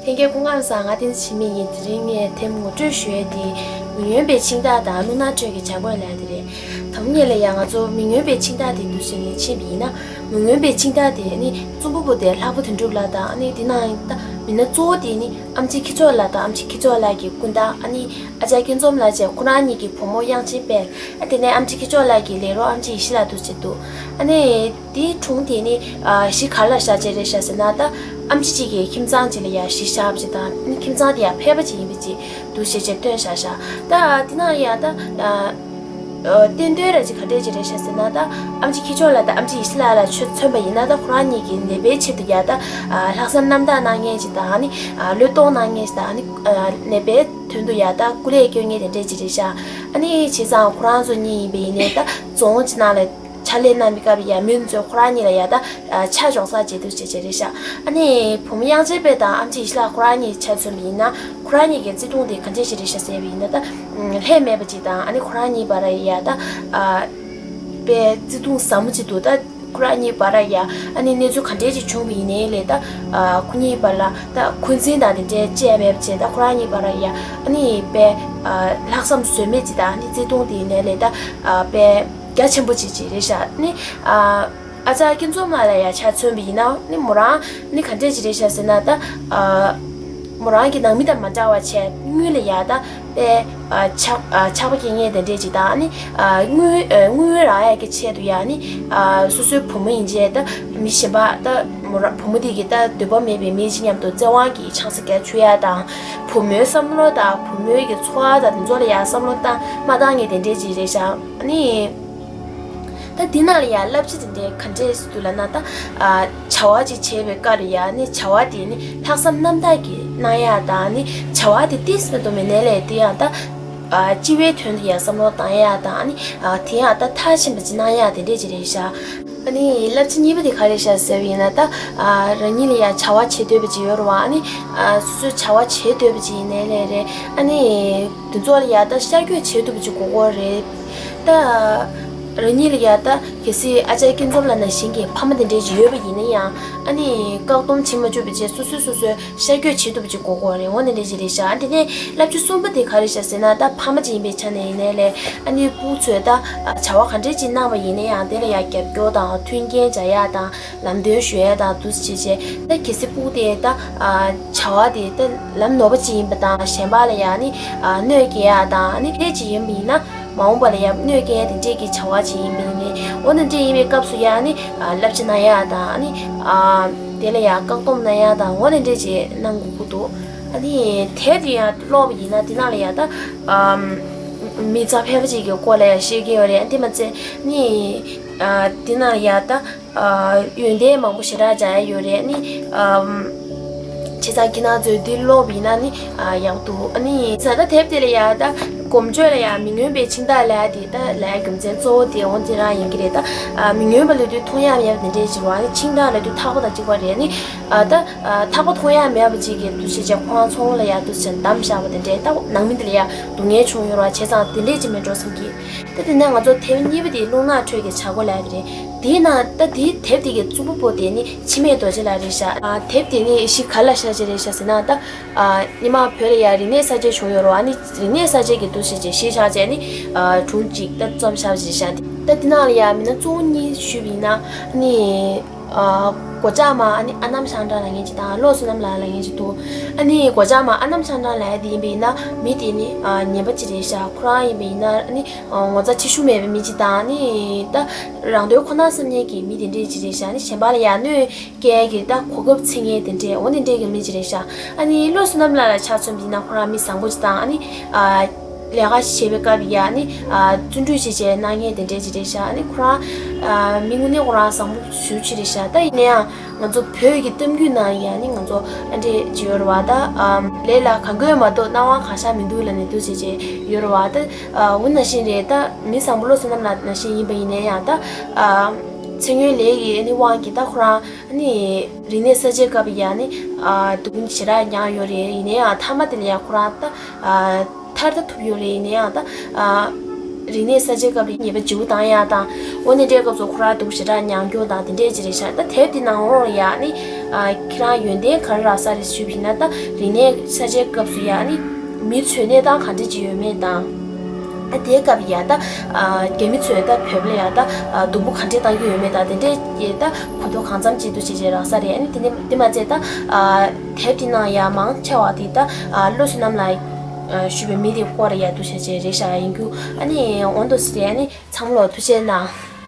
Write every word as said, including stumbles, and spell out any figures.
ལྷན་རྒྱས་སྐུ་ཁམས་བཟང་། ང་བསྟན་འཛིན་འཆི་མེད་ཡིན། དེ་རིང་ངས་དེབ་ངོ་སྤྲོད་ཞུ་ཡས་དེ་མི་མངོན་པའི་ཤིང་རྟ་དང་རླུང་ནག་ཁྲོད་ཀྱི་བྱ་རྒོད་ལབ་ཡས་དེ་རེད། དང་པོ་ཉིད་ལ་ཡང་ང་ཚོ་མི་མངོན་པའི་ཤིང་རྟ་དེ་འདུག་སེ་ངས་ཕྱིན་པ་ཡིན་ན། མི་མངོན་པའི་ཤིང་རྟ་དེ་ནི་གཙོ་བོ་དེ་ལྷག་པ་དོན་གྲུབ་ལགས་དང་། ཨ་ནི་དེ་ནང་ད་མི་སྣ་གཙོ་བོ་དེ་ནི་ཨེམ་ཆི་སྐྱིད་ཆོས་ལགས་དང་། ཨེམ་ཆི་སྐྱིད་ཆོས་ལགས་ཀྱི་སྐུ་ཟླ་ཨ་ནི་ཨ་ཅག་སྐྱིད་འཛོམས་ལགས་བཅས་ཁོ་རང་གཉིས་ཀྱི་བུ་མོ་དབྱངས་ཅན་དཔལ། ཨ་དེ་ནས་ཨེམ་ཆི་སྐྱིད་ཆོས་ལགས་ཀྱི་ལས་རོགས་ཨེམ་ཆི་ཡེ་ཤེས་ལགས་འདུག་སེ་འདུག་ཨ་ནི། དེའི་སྒྲུང་དེ་ནི་ཨ་གཞི་ག་ལ་བཞག་བྱས་རེད་ཤག་ཟེར་ན། ད་ཨེམ་ཆི་གཅིག་གི་ཁྱིམ་ཚང་གཅིག་ལ་ཡ་གཞི་བཞག་པ་ཅིག་དང་། ཁྱིམ་ཚང་དེ་ཡ་ཕལ་པ་ཅིག་ཡིན་པ་ཅིག་འདུག་སེ་བྱས་བཏོན་བཞག་ཤག་ད་དེ་ནང་ལ་ཡ་ད་ཨ་བསྟན་དོན་ར་ཅིག་ག་འདྲས་ཅིག་རེད་ཤག་ཟེར་ན། ད་ཨེམ་ཆི་སྐྱིད་ཆོས་ལགས་དང་ཨེམ་ཆི་ཡེ་ཤེས་ལགས་ལ་ཆོས་མཚོན་པ་ཡིན་ན། ད་ཁོ་རང་གཉིས་ཀྱི་ནད་པའི་ཆེད་དུ་ཡ་ད་ཨ་ལྷག་བསམ་རྣམ་དག་གནང་མཁན་ཅིག་དང་། ཨ་ནི་ཨ་བློས་གཏོང་གནང་མཁན་ཅིག་དང་། ཨ་ནི་ཨ་ནད་པའི་དོན་དུ་ཡ་ད་སྐུ་ལས་བསྐྱོན་མཁན་དེ་འདྲས་ཅིག་རེད་ཤག་ཨ་ནི་བྱས་ཙང་ཁོ་རང་ཚོ་གཉིས་ཡིན་པ་ཡིན་ནའི་ད་རྫོང་ཅིག་ནང་ལ་ཕྱག་ལས་གནང་བའི་སྐབས་ཡ་མི་ཚོས་ཁོ་རང་གཉིས་ལ་ཡ་ད་ཨ་ཆ་འཇོག་ས་བྱེད་འདུག་བྱེད་བྱེད་རེད་ཤག་ཨ་ནི་བུ་མོ་དབྱངས་ཅན་དཔལ་དང་ཨེམ་ཆི་ཡེ་ཤེས་ལགས་ཁོ་རང་གཉིས་ཆ་མཚོན་པ་ཡིན་ན། ཁོ་རང་གཉིས་ཀྱི་བརྩེ་དུང་དེ་ག་འདྲས་ཞིག་རེད་ཤག་ཟེར་བ་ཡིན་ན། ད་ཨ་ལྷད་མེད་པ་ཅིག་དང་། ཨ་ནི་ཁོ་རང་གཉིས་བར་ཡ་ད་ཨ་དཔེ་བརྩེ་དུང་ཟབ་མོ་ཅིག་འདུག་ད་ཁོ་རང་གཉིས་བར་ཡ་ཨ་ནི་གནས་ཚུལ་ག་འདྲས་ཅིག་བྱུང་བ་ཡིན་ནའི་ལས། ད་ཨ་ཁོ་གཉིས་བར་ལ་ད་འཁོན་འཛིན་དང་དེ་འདྲས་བཅས་མེད་པ་བྱས། ད་ཁོ་རང་གཉིས་བར་ཡ་ཨ་ནི་དཔེ་ཨ་ལྷག་བསམ་ཟོལ་མེད་ཅིག་དང་། ཨ་ནི་བརྩེ་དུང་དེ་ཡིན་ནའི་ལས་ད་ཨ་དཔེ་རྒྱ་ཆེན་པོ་ཅིག་ཅིག་རེད་ཤག་ཨ་ནི་ཨ་ཨ་ཅག་སྐྱིད་འཛོམས་ལགས་ལ་ཡ་ཆ་མཚོན་པ་ཡིན་ན། ཨ་ནི་མོ་རང་ནི་ག་འདྲས་ཅིག་རེད་ཤག་ཟེར་ན། ད་ཨ་མོ་རང་གི་ནང་མི་དང་མ་འདྲ་བ་བྱས། དངུལ་ལ་ཡ་ད་དཔེ་ཨ་ཆག་ཨ་ཆག་པ་སྐྱེ་མཁན་དེ་འདྲས་ཅིག་དང་། ཨ་ནི་ཨ་དངུལ་ཨ་དངུལ་རག་ཡ་གི་ཆེད་དུ་ཡ་ནི་ཨ་སོ་སོའི་བུ་མོ་ཡིན་བྱས་ད་མི་གཞན་པ། ད་མོ་ར་བུ་མོ་དེ་གི་ད་འདོད་པ་མེད་པའི་མི་གཅིག་མཉམ་དུ་བཙན་དབང་གིས་ཆང་ས་རྒྱག་བཅུག་ཡ་དང་། བུ་མོའི་བསམ་བློ་དང་བུ་མོའི་གི་འཚོ་བ་དང་དེ་ཚོ་ལ་ཡ་བསམ་བློ་བཏང་མ་བཏང་ངས་དེ་འདྲས་ཅིག་རེད་ཤག་ཨ་ནི། ད་འདི་ནང་ལ་ཡ་བསླབ་བྱ་དེ་འདྲའི་ག་འདྲས་སུ་འདུག་ལབ་ན། ད་ཨ་བྱ་བ་ཅིག་བྱེད་པའི་སྐབས་ལ་ཡ་ནི་བྱ་བ་དེ་ནི་ལྷག་བསམ་རྣམ་དག་གིས་གནང་ཡ་དང་། ནི་བྱ་བ་དེ་ཏིས་མི་འདུག་མི་ནས་ལས་དེ་ཡང་ད་ཨ་སྤྱི་བའི་དོན་དུ་ཡ་བསམ་བློ་བཏང་ཡ་དང་། ནི་ཨ་དེ་ཡང་ད་མཐར་ཕྱིན་པ་ཅིག་གནང་ཡ་དེ་འདྲས་ཅིག་རེད་ཤག་ཨ་ནི་བསླབ་བྱ་གཉིས་པ་དེ་ག་རེ་ཤག་ཟེར་བ་ཡིན་ན། ད་ཨ་རང་ཉིད་ལ་ཡ་བྱ་བ་བྱེད་འདོད་པ་ཅིག་ཡོད་རེད་བ། ཨ་ནི་ཨ་སོ་སོའི་བྱ་བ་བྱེད་འདོད་པ་ཅིག་ཡིན་ནའི་ལས་རེད། ཨ་ནི་དེ་ཚོ་ལ་ཡ་ད་ཤར་བསྐྱོད་བྱེད་ཐུབ་པ་ཅིག་དགོས་ཀྱི་རེད། ད་རང་ཉིད་ལ་ཡ་ད་གལ་སྲིད་ཨ་ཅག་སྐྱིད་འཛོམས་ལགས་ནང་བཞིན་གྱི་ཕ་མ་དེ་འདྲས་ཅིག་ཡོད་པ་ཡིན་ན་ཡང་། ཨ་ནི་བཀག་སྡོམ་བྱེད་མ་བཅུག་པ་བྱས་སོ་སོས་སོ་སོའི་ཤར་བསྐྱོད་བྱེད་ཐུབ་པ་ཅིག་དགོས་ཀྱི་རེད། འོ་དེ་འདྲས་ཅིག་རེད་ཤག་ཨ་དེ་ནས་བསླབ་བྱ་གསུམ་པ་དེ་ག་རེ་ཤག་ཟེར་ན། ད་ཕ་མ་ཅིག་ཡིན་པའི་ཆ་ནས་ཡིན་ནའི་ལས། ཨ་ནི་སྤུ་གུ་ཚོས་ད་བྱ་བ་ག་འདྲས་ཅིག་གནང་བ་ཡིན་ན་ཡང་དེ་ལ་ཡ་རྒྱབ་སྐྱོར་དང་མཐུན་རྐྱེན་སྦྱར་ཡ་དང་། ལམ་སྟོན་ཞུ་ཡ་དང་འདུག་སེ་བྱས་བྱས། ད་གལ་སྲིད་སྤུ་གུ་དེ་ད་ཨ་བྱ་བ་དེ་ད་ལམ་ནོར་བ་ཅིག་ཡིན་པ་དང་། གཞན་པ་ལ་ཡ་ནི་ཨ་གནོད་སྐྱེལ་ཡ་དང་། ཨ་ནི་ལྷད་ཅིག་ཡིན་པ་ཡིན་ན། མ་འོངས་པ་ལ་ཡ་གནོད་སྐྱེལ་ཡ་དེ་འདྲས་ཀྱི་བྱ་བ་ཅིག་ཡིན་པ་ཡིན་ནའི། འོ་དེ་འདྲས་ཡིན་པའི་སྐབས་སུ་ཡ་ནི་ཨ་བསླབ་བྱ་གནང་ཡ་དང་། ཨ་ནི་ཨ་དེ་ལ་ཡ་བཀག་སྡོམ་གནང་ཡ་དང་། འོ་དེ་འདྲས་ཅིག་གནང་དགོས་ཀྱི་འདུག་ཨ་ནི་དེབ་དེ་ཡ་ཀློག་པ་ཡིན་ན་དེ་ནང་ལ་ཡ་ད་ཨ་མི་ཚང་ཕལ་པ་ཅིག་གི་སྐོར་ལ་ཡ་བཤད་ཀྱི་ཡོད་རེད། དེ་མ་ཚད་ནི་ཨ་དེ་ནང་ལ་ཡ་ད། ཨ་ཡོན་ཏན་མང་པོ་ཞེ་དྲག་སྦྱར་ཡ་ཡོད་རེད། ནི་ཨམ་བྱས་ཙང་ཁྱེད་རང་ཚོས་འདི་ཀློག་པ་ཡིན་ན་ནི་ཨ་ཡག་འདུག་ཨ་ནི་ད་ལྟ་དེབ་དེ་ལ་ཡ་ད་གོམ་བགྲོད་ལ་ཡ་མི་མངོན་པའི་ཤིང་རྟ་ལབ་ཡ་དེ་ད་ལབ་ཡ་རྒྱུ་མཚན་གཙོ་བོ་དེ་འོ་དེ་རང་ཡིན་གྱི་རེད། ད་ཨ་མི་མངོན་པ་ལབ་དུས་མཐོང་ཡ་མེད་པ་དེ་འདྲས་ཅིག་རེད་བ། ནི་ཤིང་རྟ་ལབ་དུས་ཐག་པ་དང་གཅིག་པ་རེད། ནི་ཨ་ད་ཨ་ཐག་པ་མཐོང་ཡ་མེད་པ་ཅིག་གི་འདུ་ཤེས་བྱས་ཁོ་རང་ཚོང་ལ་ཡ་འདུ་ཤེས་བདམས་བཞག་པ་དེ་འདྲས། ད་ནང་མི་འདི་ལ་ཡ་སྡུག་བསྔལ་བྱུང་ཡོད་རེད་བ། བྱས་ཙང་དེ་འདྲས་ཅིག་མིན་འགྲོ་བསམ་གྱི། ད་དེ་ནས་ང་ཚོ་དེབ་གཉིས་པ་དེ་རླུང་ནག་ཁྲོད་ཀྱི་བྱ་རྒོད་ལབ་ཡ་དེ་རེད། དེའི་ནང་ད་དེའི་དེབ་དེ་གི་རྩོམ་པ་པོ་དེ་ནི་འཆི་མེད་རྡོ་རྗེ་ལགས་རེད་ཤག་ཨ་དེབ་དེ་ནི་གཞི་ག་ལ་བཞག་བྱས་རེད་ཤག་ཟེར་ན། ད་ཨ་སྔོན་མ་བོད་ལ་ཡ་རིག་གནས་གསར་བརྗེ་བྱུང་ཡོད་རེད་བ། ཨ་ནི་རིག་གནས་གསར་བརྗེ་གི་འདུ་ཤེས་ཅིག་གཞི་བཞག་བྱས་ནི་ཨ་སྒྲུང་ཅིག་ད་རྩོམ་བཞག་བྱས་ཤག་ད་དེ་ནང་ལ་ཡ་མི་སྣ་གཙོ་བོ་གཉིས་ཞུས་པ་ཡིན་ན། ཨ་ནི་ཨ་སྒོ་ལྕགས་མ། ཨ་ནི་ཨ་ནམ་ཤང་ཀྲང་ལབ་མཁན་ཅིག་དང་། བློ་བསོད་ནམས་ལགས་ལབ་མཁན་ཅིག་འདུག་ཨ་ནི་སྒོ་ལྕགས་མ་ཨ་ནམ་ཤང་ཀྲང་ལབ་ཡ་དེ་ཡིན་པ་ཡིན་ན་མི་དེ་ནི་ཨ་ངན་པ་ཅིག་རེད་ཤག་ཁོ་རང་ཡིན་པ་ཡིན་ན་ཨ་ནི་ངོ་ཚ་ཁྲེལ་གཞུང་མེད་པའི་མི་ཅིག་དང་། ནི་ད་རང་དོན་ཁོ་ན་བསམ་མཁན་གྱི་མི་དེ་འདྲས་ཅིག་རེད་ཤག་ཨ་ནི་གཞན་པ་ལ་ཡ་གནོད་སྐྱེལ་གྱི་ད་གོ་སྐབས་འཚོལ་མཁན་དེ་འདྲས། འོ་དེ་འདྲས་ཀྱི་མི་ཅིག་རེད་ཤག་ཨ་ནི་བློ་བསོད་ནམས་ལགས་ལ་ཆ་མཚོན་པ་ཡིན་ན་ཁོ་རང་མི་བཟང་པོ་ཅིག་དང་། ཨ་ནི་ཨ་ལས་ཀ་བྱེད་པའི་སྐབས་ཡ་ནི་ཨ་བརྩོན་འགྲུས་བྱེད་བྱས་གནང་མཁན་དེ་འདྲས་ཅིག་རེད་ཤག་ཨ་ནི་ཁོ་རང་ཨ་མི་དངོས་གནས་ཁོ་རང་བཟང་པོ་ཞེ་པོ་ཅིག་རེད་ཤག་ད་ཡིན་ན་ཡང་ང་ཚོ་བོད་ཀྱི་གཏམ་རྒྱུད་ནང་ཡ་ནི་ང་ཚོ་ཨ་འདྲས་ཅིག་ཡོད་རེད་བ། ད་ཨ་ལས་ལ་གང་དགོས་མ་གཏོགས་སྣང་བ་གང་ཤར་མི་འདུག་ལབ་ནས་འདུག་བྱས་བྱས་ཡོད་རེད་བ། ད་ཨ་འོ་ན་བཞིན་རེད། ད་མི་བཟང་པོ་བློ་བསོད་ནམས་ལགས་ནང་བཞིན་ཡིན་པ་ཡིན་ན་ཡང་། ད་ཨ་མཚན་སྔོན་ལས་ཀྱི་ཨ་ནི་དབང་གིས་ད་ཁོ་རང་ཨ་ནི་རིག་གནས་གསར་བརྗེའི་སྐབས་ཡ་ནི་ཨ་སྡུག་བསྔལ་ཞེ་དྲག་མྱངས་ཡོད་རེད། ཡིན་ན་ཡང་མཐའ་མ་དེ་ལ་ཡ་ཁོ་རང་ད་ཨ་ཐར་ད་ཐུབ་ཡོད་རེད། ཡིན་ན་ཡང་ད་ཨ་རིག་གནས་གསར་བརྗེའི་སྐབས་ལ་ཉེས་པ་ལྗིད་པོ་བཏང་ཡ་དང་། འོ་ནི་འདྲའི་སྐབས་སུ་ཁོ་རང་སྡུག་ཞེ་དྲག་མྱངས་རྒྱུ་དང་དེ་འདྲས་ཅིག་རེད་ཤག་ད་དེབ་དེ་ནང་ལོགས་ལ་ཡ་ནི་ ཨ་ཁྱེད་རང་ཡོན་ཏན་ག་རེ་རག་ས་རེད་ཞུས་པ་ཡིན་ན། ད་རིག་གནས་གསར་བརྗེའི་སྐབས་སུ་ཡ་ཨ་ནི་མི་འཚོ་གནས་སྟངས་ག་འདྲ་ཅིག་ཡོད་མེད་དང་། ཨ་དེའི་སྐབས་ཡ་ད་ཨ་རྒྱ་མི་ཚོས་ད་བོད་པ་ལ་ཡ་ད་ཨ་སྡུག་པོ་ག་འདྲ་བཏང་གི་ཡོད་མེད་དང་། དེ་འདྲའི་ཡ་ད་གོ་རྟོགས་གང་འཚམ་ཅིག་འདུག་བྱས་བྱས་རག་ས་རེད། ཨ་ནི་དེ་ནས་དེ་མ་ཚད་ད་ཨ་དེབ་དེ་ནང་ཡ་མང་ཆེ་བ་དེ་ད་ཨ་བློ་བཟང་ནམ་ལགས་ཞུ་བའི་མི་དེ་སྐོར་ཡ་འདུག་བྱས་བྱས་རེད་ཤག་ཡིན་རྒྱུ་ཨ་ནི་འོ་འདུག་སེ་རེད། ཨ་ནི་ཚང་མ་ལ་ཐུགས་རྗེ་གནང་།